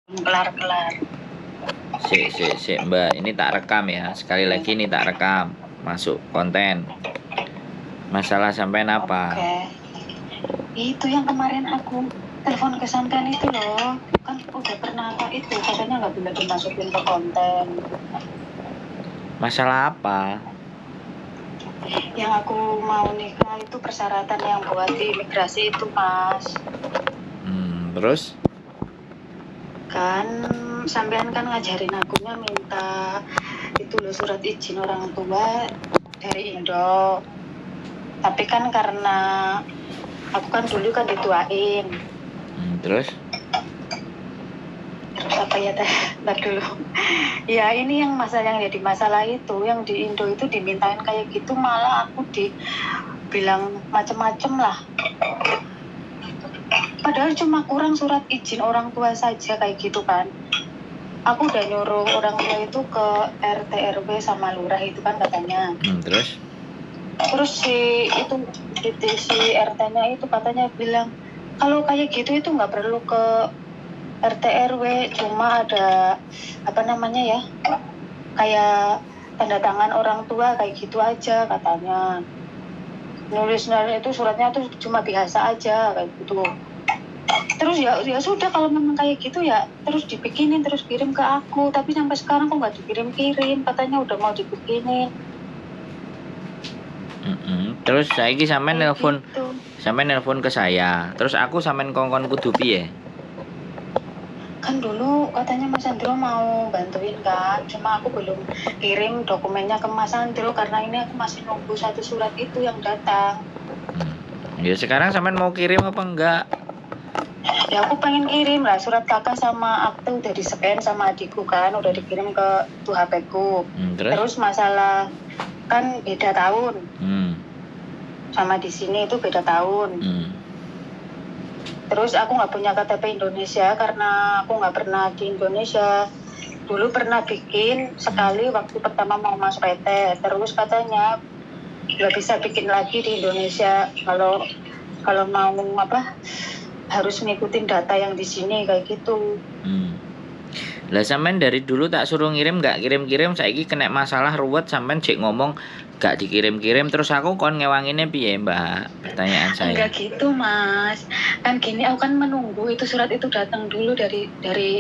Kelar-kelar. Sik, sik, sik, Mbak, ini tak rekam ya. Sekali lagi ini tak rekam. Masuk konten. Masalah sampean apa? Oke. Itu yang kemarin aku telepon ke sampean itu loh. Kan udah pernah itu katanya nggak boleh dimasukin ke konten. Masalah apa? Yang aku mau nikah itu persyaratan yang buat di imigrasi itu, Mas. Terus? Kan sampean kan ngajarin akunya minta itu loh surat izin orang tua dari Indo. Tapi kan karena aku kan dulu kan dituain. Terus? Terus apa ya teh? Ntar dulu. Ya ini yang masalah yang jadi masalah itu, yang di Indo itu dimintain kayak gitu malah aku dibilang macem-macem lah. Padahal cuma kurang surat izin orang tua saja kayak gitu kan. Aku udah nyuruh orang tua itu ke RT RW sama lurah itu kan katanya. Terus? Terus si itu si RT-nya itu katanya bilang kalau kayak gitu itu nggak perlu ke RT RW, cuma ada apa namanya ya, kayak tanda tangan orang tua kayak gitu aja katanya. Nulis itu suratnya tuh cuma biasa aja kayak gitu. Terus ya sudah kalau memang kayak gitu ya terus dibikinin terus kirim ke aku, tapi sampai sekarang kok nggak dikirim-kirim, katanya udah mau dibikinin. Terus saiki sampean nelpon gitu. Sampean nelpon ke saya. Terus aku sampean kongkon kudu piye? Kan dulu katanya Mas Andro mau bantuin kan, cuma aku belum kirim dokumennya ke Mas Andro karena ini aku masih nunggu satu surat itu yang datang. Ya sekarang sampean mau kirim apa enggak? Ya aku pengen kirim lah, surat kakak sama akte udah di-scan sama adikku kan, udah dikirim ke tuh HP-ku. Terus? Terus masalah kan beda tahun. Sama di sini itu beda tahun. Terus aku nggak punya KTP Indonesia karena aku nggak pernah di Indonesia. Dulu pernah bikin sekali waktu pertama mau masuk PT. Terus katanya nggak bisa bikin lagi di Indonesia kalau mau apa harus ngikutin data yang di sini kayak gitu. Lah sampean dari dulu tak suruh ngirim nggak kirim-kirim, saiki kena masalah ruwet sampean jek ngomong gak dikirim-kirim, terus aku kon ngewangine piye, Mbak? Pertanyaan saya. Enggak gitu, Mas. Kan gini, aku kan menunggu itu surat itu datang dulu dari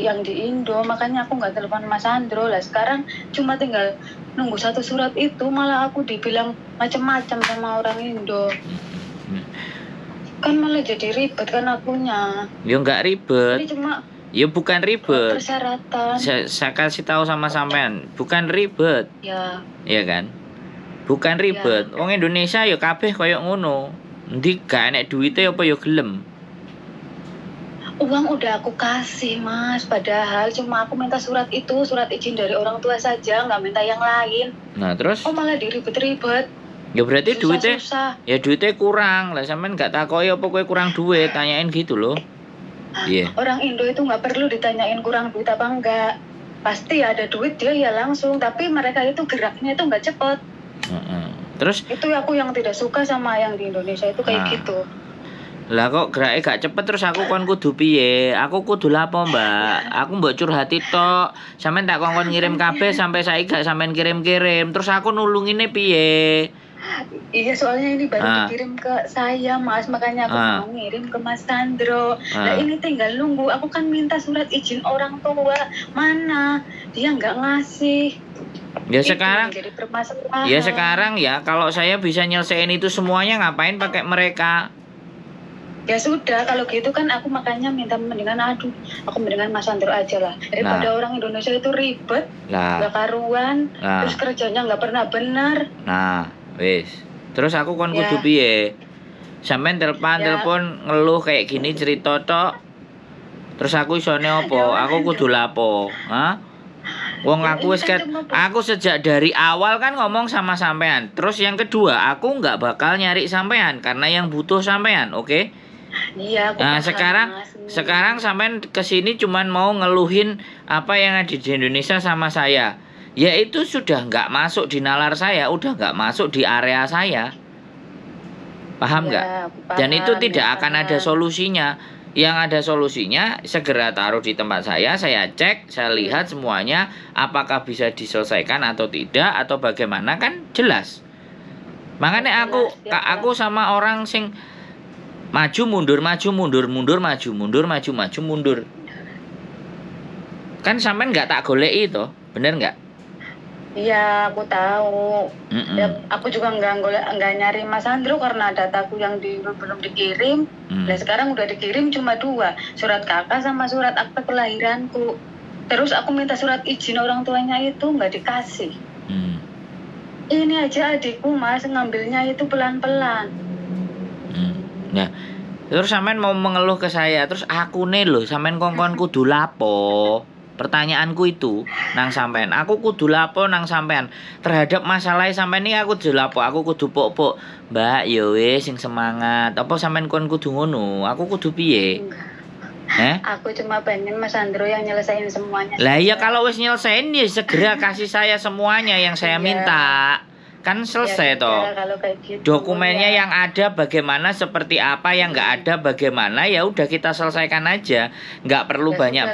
yang di Indo, makanya aku nggak telepon Mas Andro. Lah sekarang cuma tinggal nunggu satu surat itu, malah aku dibilang macam-macam sama orang Indo. Kan malah jadi ribet kan akunya. Ya nggak ribet. Ini cuma ya bukan ribet. Persyaratan. Saya kasih tahu sama sampean, bukan ribet. Ya. Iya kan? Bukan ribet. Ya. Wong Indonesia ya kabeh koyo ngono. Endi gak enek duwite apa ya gelem. Uang udah aku kasih, Mas. Padahal cuma aku minta surat itu, surat izin dari orang tua saja, nggak minta yang lain. Nah, terus? Oh, malah diribet-ribet. Ya berarti duitnya susah. Ya duitnya kurang. Lah sampean gak takoki apa kowe kurang duit, tanyain gitu loh. Iya. Yeah. Orang Indo itu nggak perlu ditanyain kurang duit apa enggak. Pasti ada duit dia ya langsung, tapi mereka itu geraknya itu nggak cepet. Terus? Itu aku yang tidak suka sama yang di Indonesia itu kayak gitu. Lah kok geraknya gak cepet terus aku kon kudu piye? Aku kudu lapo, Mbak? Aku mbok curhati tok. Sampean tak kongkon ngirim kabeh sampai saiki gak sampean kirim-kirim. Terus aku nulungine piye? Iya, soalnya ini baru dikirim ke saya, Mas. Makanya aku mau ngirim ke Mas Sandro. Nah, ini tinggal nunggu. Aku kan minta surat izin orang tua. Mana? Dia nggak ngasih. Ya itu sekarang jadi permasalahan. Ya sekarang ya kalau saya bisa nyelesain itu semuanya ngapain pakai mereka? Ya sudah, kalau gitu kan aku makanya minta mendingan aduh, aku mendingan Mas Andro aja lah. Daripada orang Indonesia itu ribet, nggak karuan, terus kerjanya nggak pernah benar. Nah, wis. Terus aku kon kudu piye? Sampean telepon ngeluh kayak gini cerita tok. Terus aku isone opo? Aku kudu lapo? Hah? Wong aku wis aku sejak dari awal kan ngomong sama sampean. Terus yang kedua, aku nggak bakal nyari sampean karena yang butuh sampean, oke? Iya, aku nah, sekarang sampean kesini cuman mau ngeluhin apa yang ada di Indonesia sama saya. Ya itu sudah nggak masuk di nalar saya, udah nggak masuk di area saya. Paham nggak? Ya, Dan itu tidak akan ada solusinya. Yang ada solusinya segera taruh di tempat saya cek, saya lihat semuanya apakah bisa diselesaikan atau tidak atau bagaimana kan jelas. Makanya aku Jelas, ya, aku sama orang sing maju mundur maju mundur mundur maju mundur maju maju mundur. Kan sampean nggak tak goleki toh, bener nggak? Iya, aku tahu. Ya, aku juga nggak nyari Mas Andro karena dataku yang belum dikirim. Nah, sekarang udah dikirim cuma 2, surat kakak sama surat akte kelahiranku. Terus aku minta surat izin orang tuanya itu nggak dikasih. Ini aja adikku Mas ngambilnya itu pelan-pelan. Nah, terus sampean mau mengeluh ke saya, terus aku nih loh, sampean kongkon kudu lapo. Pertanyaanku itu nang sampean, aku kudu lapo nang sampean terhadap masalah sampean ini, aku kudu lapo, aku kudu pok-pok, Mbak, ya wis sing semangat. Apa sampean kon kudu ngono? Aku kudu piye? Heh? Aku cuma pengen Mas Andro yang nyelesain semuanya. Lah iya, kalau wis nyelesain ya segera kasih saya semuanya yang saya minta. Kan selesai ya, toh. Kalau kayak gitu, dokumennya ya. Yang ada bagaimana, seperti apa, yang nggak ada bagaimana, ya udah kita selesaikan aja. Nggak perlu ya banyak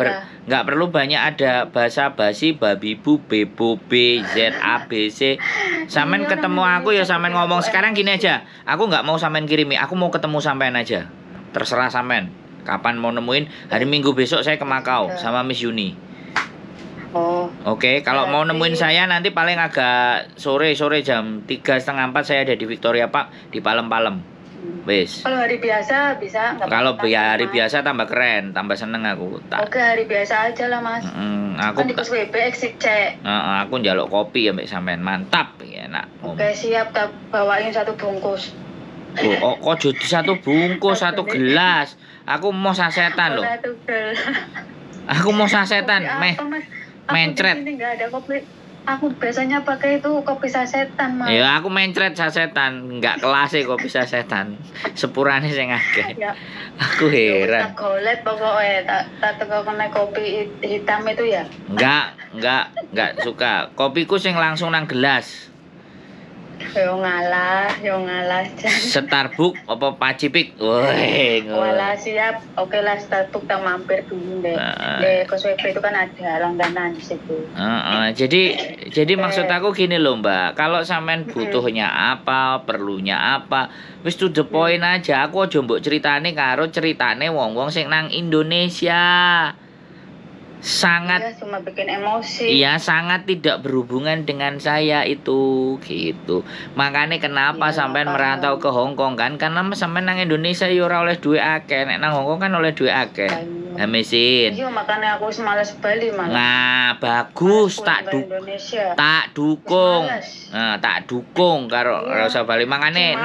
nggak perlu banyak ada basa-basi babi bu b bo b z a b c. Sampean iya, ketemu aku ya sampean ngomong sekarang gini aja. Aku nggak mau sampean kirimi, aku mau ketemu sampean aja. Terserah sampean. Kapan mau nemuin? Hari Minggu besok saya ke Makau sama Miss Yuni. Oh. Oke, kalau mau nemuin saya nanti paling agak sore-sore jam 3:30 saya ada di Victoria Park di Palem-Palem. Wis. Kalau hari biasa bisa nggak? Kalau hari biasa tambah keren, tambah seneng aku. Oke, hari biasa aja lah Mas. Aku kan di WB exit C. Aku njaluk kopi ambek sampean, mantap ya enak. Oke, siap, tak bawain 1 bungkus. Oh, kok jadi 1 bungkus, 1 gelas. Aku mau sasetan loh. Aku mau sasetan, meh. Mencret. Aku di sini nggak ada kopi. Aku biasanya pakai itu kopi sasetan, Mas. Ya aku mencret sasetan, nggak kelas sih kopi sasetan. Sepurane sing akeh. Ya. Aku heran. Tak golet pokoknya, tak teko kena kopi hitam itu ya. Enggak suka. Kopiku sing langsung nang gelas. Yo ngalah. Starbucks apa Pacific? Woi, walah siap. Oke lah Starbucks tak mampir dulu deh. Di Koswebe itu kan ada langganan di situ. Jadi maksud aku gini loh Mbak, kalau sampean butuhnya apa, perlunya apa, wis to the point aja. Aku aja mbok ceritane karo ceritane wong-wong sing nang Indonesia. Sangat iya, cuma bikin emosi. Iya, sangat tidak berhubungan dengan saya itu gitu. Makanya kenapa iya, sampean merantau ke Hong Kong kan? Karena sampean nang Indonesia yo ora oleh duit akeh, nek nang Hong Kong kan oleh duit akeh. Nah, mesin. Iya, makanya aku males Bali malah. Nah, bagus, tak dukung. Nah, tak dukung karo ora usah bali. Makane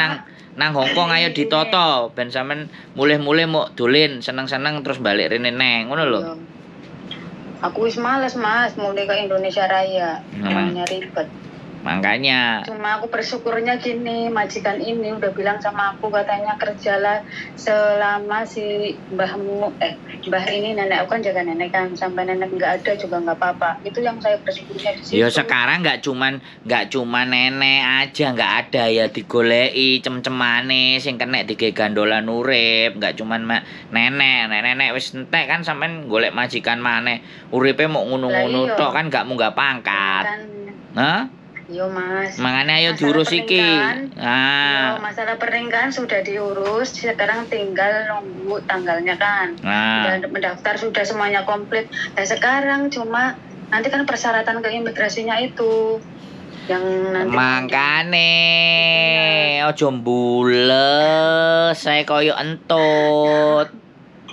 nang Hong Kong ayo ditoto ben sampean mulih-mulih mau dolin seneng-seneng terus balik rene neng ngono lho. Aku wis males Mas, mulai ke Indonesia Raya, namanya ribet. Makanya. Cuma aku bersyukurnya gini, majikan ini udah bilang sama aku katanya kerjalah selama si mbahmu, mbah ini nenek aku kan jaga nenek kan, sampai nenek nggak ada juga nggak apa-apa. Itu yang saya bersyukurnya di situ. Ya sekarang nggak cuman nenek aja nggak ada ya digoleki cem-cemane sing kenek dige gandolan urip, nggak cuman nenek wis entek kan sampean golek majikan maneh, uripe mau ngono-ngono tok kan nggak munggah pangkat. Hah? Iya Mas. Makanya ayo diurus iki. Nah. Yo, masalah pernikahan sudah diurus, sekarang tinggal nunggu tanggalnya kan. Nah. Udah mendaftar sudah semuanya komplit. Nah sekarang cuma nanti kan persyaratan keimigrasinya itu yang nanti. Makane ojo mbules, saya koyo entut.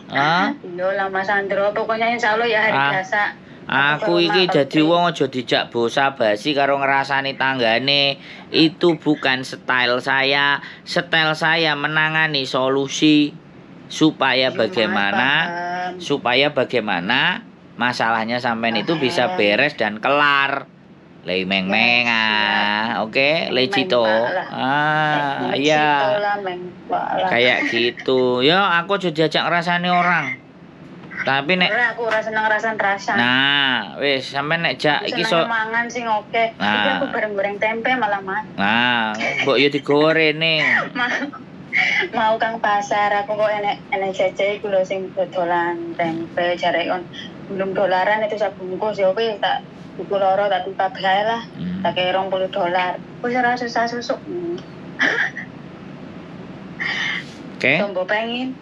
Hah? Yo lah Mas Andro, pokoknya insya Allah ya hari biasa. Aku iki dadi wong aja dijak basa-basi karo ngrasani tanggane. Itu bukan style saya. Style saya menangani solusi supaya bagaimana masalahnya sampean itu bisa beres dan kelar. Le meng-meng ah. Oke, le cito. Ah, iya. Kayak gitu. Ya aku aja diajak ngrasani orang. Tapi nek aku ora seneng rasan-rasan. Nah, wis sampean nek jak iki so mangan sing oke. Iki aku bareng goreng tempe malah Mas. Nah, mbok yo digorene. Mau kang pasar aku kok enek enek cece iku lho sing dodolan tempe, jare kon belum dolaran itu sak bungkus, ya wis tak tuku loro, tak tuku kabeh ae lah. Tak kei $20. Wis ora susah susuk. Oke. Tombo pengen.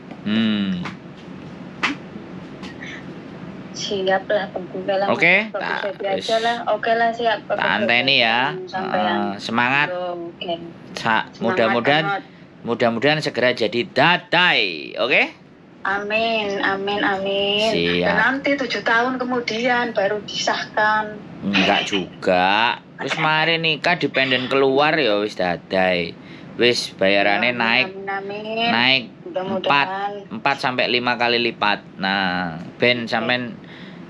Siap lah pengguna lah. Oke, Bagus tak aja wis. lah. Oke lah, siap. Tak anteni ya. Sampean. Semangat. Oke. Sa- Semangat mudah-mudahan banget. Mudah-mudahan segera jadi dadai. Oke? Amin, amin, amin. Siap. Dan nanti 7 tahun kemudian baru disahkan. Enggak juga. Wis mari nikah dependen keluar ya wis dadai. Wis bayarane Amin, naik amin, amin. Naik Mudah-mudahan. 4 sampai 5 kali lipat. Nah, ben sampean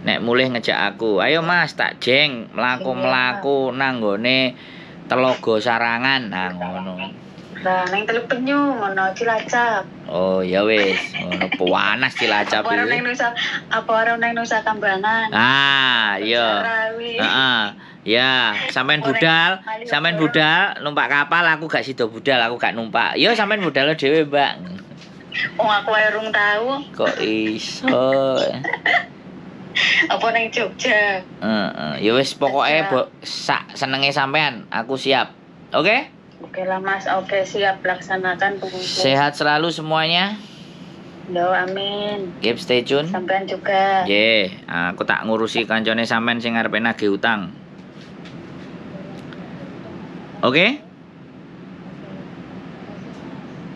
nek mulih ngejak aku, "Ayo Mas, tak jeng mlaku-mlaku nang nggone Telogo Sarangan." Nah, ngono. Nah, nang Teluk Penyu ngono, Cilacap. Oh, ya wis, ngono panas Cilacap Apa arep iki. nang Nusa apa arep nang Nusa Kambangan? Ah, iya. Sarawi. Heeh. Ya, sampean budal, sampean budal numpak kapal, aku gak sido budal, aku gak numpak. Yo sampean budal dhewe, Mbak. Wong aku ae rung tau. Kok iso? Apa nang Jogja? Heeh, ya wis pokoke sak senenge sampean, aku siap. Oke? Oke lah Mas, oke siap laksanakan pengumuman. Sehat selalu semuanya. Yo, amin. Keep stay tune. Sampean juga. Nggih, aku tak ngurusi kancane sampean sing arepe nagih utang. Oke?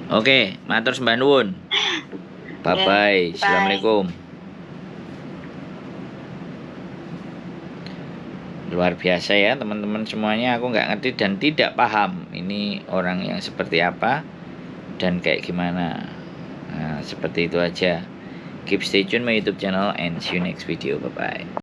Oke, matur sembah nuwun. Bye bye. Bye. Assalamualaikum. Luar biasa ya teman-teman semuanya, aku nggak ngerti dan tidak paham ini orang yang seperti apa dan kayak gimana. Nah, seperti itu aja. Keep stay tune my YouTube channel and see you next video. Bye bye.